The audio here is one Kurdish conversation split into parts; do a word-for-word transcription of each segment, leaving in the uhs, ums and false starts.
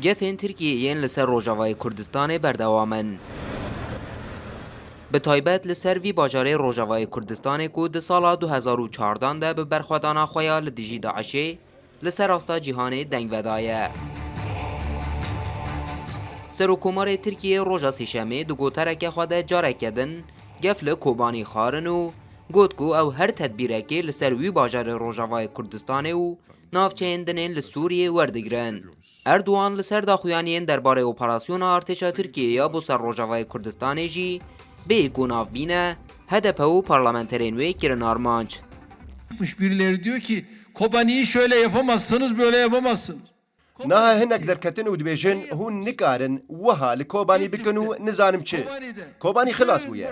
Gefên Tirkiyê yên li ser Rojavayê Kurdistanê berdewam in. Bi taybet li ser vî bajarê Rojavayê Kurdistanê ku di sala du hezar û çardan de bi berxwedana xwe ya li dijî DAIŞê li ser asta cîhanê deng vedaye. Serokkomarê Tirkiyê roja Sêşemê di gotereke xwe de careke din gef li Kobanî xwarin û got ku ew her tedbîrekê li ser wî bajarê Rojavayê Kurdistanê û navçeyên din ên li Sûriyê werdigirin. Erdogan li ser daxuyaniyên derbarê operasyona artêşa Tirkiyê ya bo ser Rojavayê Kurdistanê jî bêyî ku navbîne, H D P û parlamenterên wê kirin armanc. Birileri diyor ki Kobani'yi şöyle yapamazsınız, böyle yapamazsınız. Niha hinek derketin û dibêjin hûn nikarin wiha li Kobanî bikin û nizanim çi. Kobanî xilas bûye.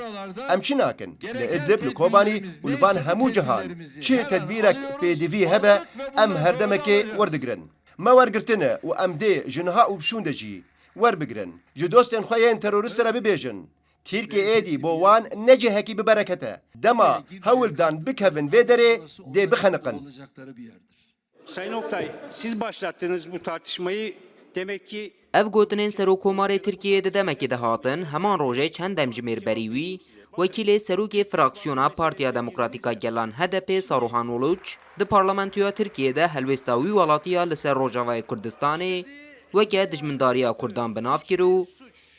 Em çi nakin? Li Idlib, li Kobanî û li van hemû cihan çi tedbîrek pêdivî hebe, em her demekê werdigirin. Me wergirtine û em dê ji niha û bi şûnde jî werbigirin. Ji dostên xwe yên terorîst re bibêjin. Tirkiye êdî bo wan ne cihekî bi bereket e. Dema hewl dan bikevin vê derê, dê bixeniqin. Sayın Oktay, siz başlattınız bu tartışmayı. Demek ki Ev gotinên Serokkomarê Tirkiyê di demekê de hatin, heman rojê çend demjimêr berî wî, wekîlê serokê fraksiyona Partiya Demokratîk a Gelan H D P Saruhan Uluç di parlamentoya Tirkiyê de helwêsta wî welatiya li ser Rojavayê Kurdistanê weke dijmindariya Kurdan bi nav kir û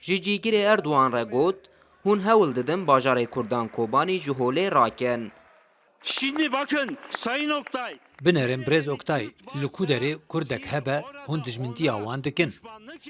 ji cîgirê Erdogan re got, hûn hewl didin bajarê Kurdan Kobanî ji holê rakin. Şimdi bakın Sayın Oktay. Binêrin birêz Oktay, li ku derê Kurdek hebe hûn dijmintiya wan dikin.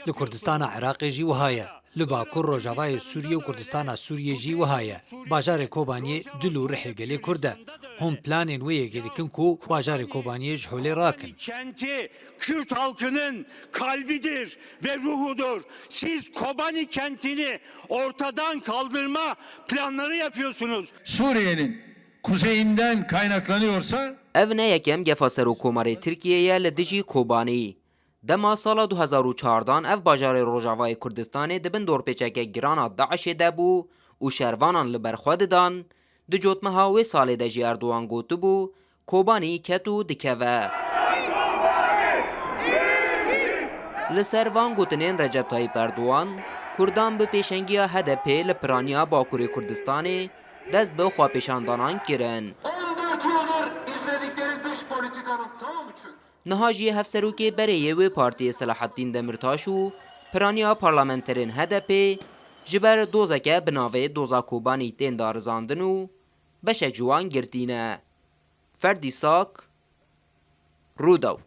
Li Kurdistana Iraqê jî wiha ye. Li Bakur Rojavayê Sûriyê û Kurdistana Sûriyê jî wiha ye. Bajarê Kobaniyê dil û rihê gelê Kurd e. Hûn planên wê yekê dikin ku bajarê Kobaniyê ji holê rakin. Kenti Kürt halkının kalbidir ve ruhudur. Siz Kobani kentini ortadan kaldırma planları yapıyorsunuz. Suriye'nin kuzeyinden kaynaklanıyorsa Ev ne yekem gefa Serokkomarê Tirkiyê ye li dijî Kobanî. Dema sala du hezar û çardan ev bajarê Rojavayê Kurdistanê di bin dorpêçeke giran a DAIŞê de bû û şervanan li ber xwe didan, di cotmeha wê salê de jî Erdogan gotibû, Kobanî ket û dikeve. Li ser van gotinên Recep Tayyip Erdogan, Kurdan bi pêşengiya H D P li piraniya Bakurê Kurdistanê dest bi xwepêşandanan kirin. on dört yıldır izledikleri dış politikanın tamamı çöktü. Niha jî hevserokê berê yê wê partiyê Selahattîn Demirtaş û piraniya parlamenterên H D P ji ber dozeke bi navê Doza Kobanî tên darizandin û beşek ji wan girtî ne. Ferdî Sak, Rûdaw.